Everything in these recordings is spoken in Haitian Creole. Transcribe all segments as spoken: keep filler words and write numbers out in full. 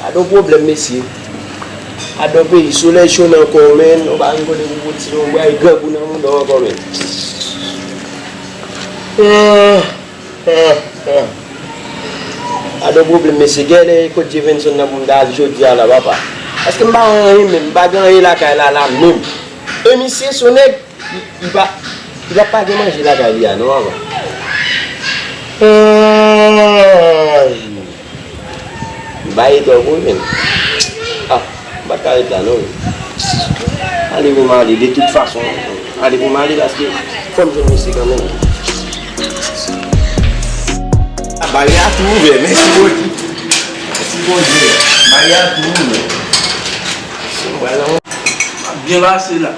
Gade yon pwoblèm, mesye. Gade yon peyi, solèy cho nan kò w, menn. Ou pa konn kote pou w pote yon bway grangou nan mouda w ankò, menn. Ah, ah, ah. Gade yon pwoblèm, mesye. Gade kot Jevenson nan pou m ta al jodi a la, papa. Paske m pa gen anyen menm, m pa gen anyen lakay la, la menm. E misye, se yon nèg, li, li pa, li pa, pa gen manje lakay li a, non, papa. Ay. M pa ye twò gwo, menn. Ah, m pa t ka ret la, non. Ale pou m ale, de tout fason. Ale pou m ale, paske fò m jwenn misye kanmenm. Ah, baryè a tou ouvè, mèsi Bondye. Mèsi Bondye. Baryè a tou ouvè. Si m pral nan... M ap byen pase la.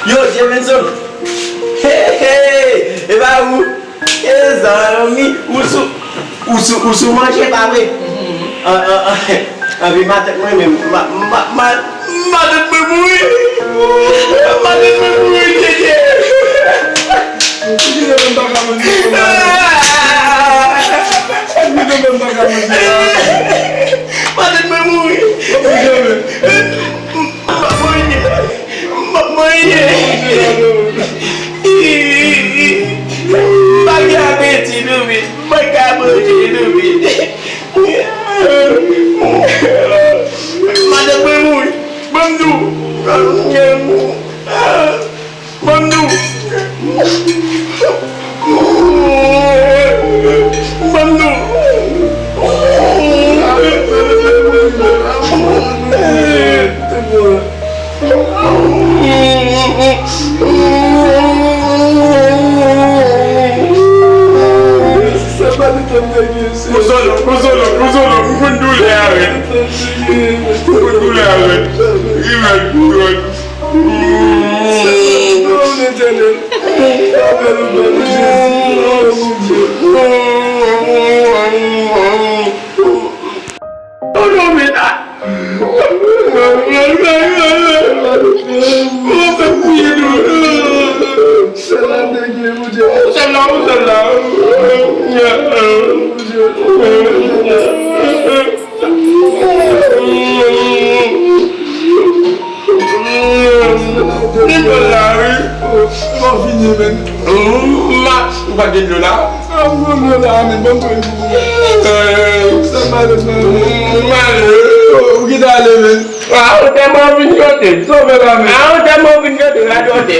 Yo, Jevenson! Hey, hey! E pa ou? E zanmi, ou sou, ou sou, ou sou manje, pa vre? An, an, an, anpi matant mwen menm, ma, ma, ma, matant mwen mouri! Matant mwen mouri, Dye, Dye! Ou kite menm pa ka manje, ou kite menm pa ka manje. Matant mwen mouri! M ap manje. M ap manje. M pa gen apeti, Dovid. M pa ka manje, Dovid. Madanm mwen mouri. Ban m di w. Ban m di w. Ban m di w. Konsolan, konsolan, konsolan, m konn doulè a rèd. M konn doulè a rèd. Li rèd, li rèd. Li mal la, wi. Mwen fini, men. Ma, ou pa gen dlo la? Ah, mwen dlo la, men. Ban m pran pou ou. Sa malè, men. Malè. Ou kite ale, men. Ah, ou tèlman vin kote. Sove la, men. Ah, ou tèlman vin kote, la, kote.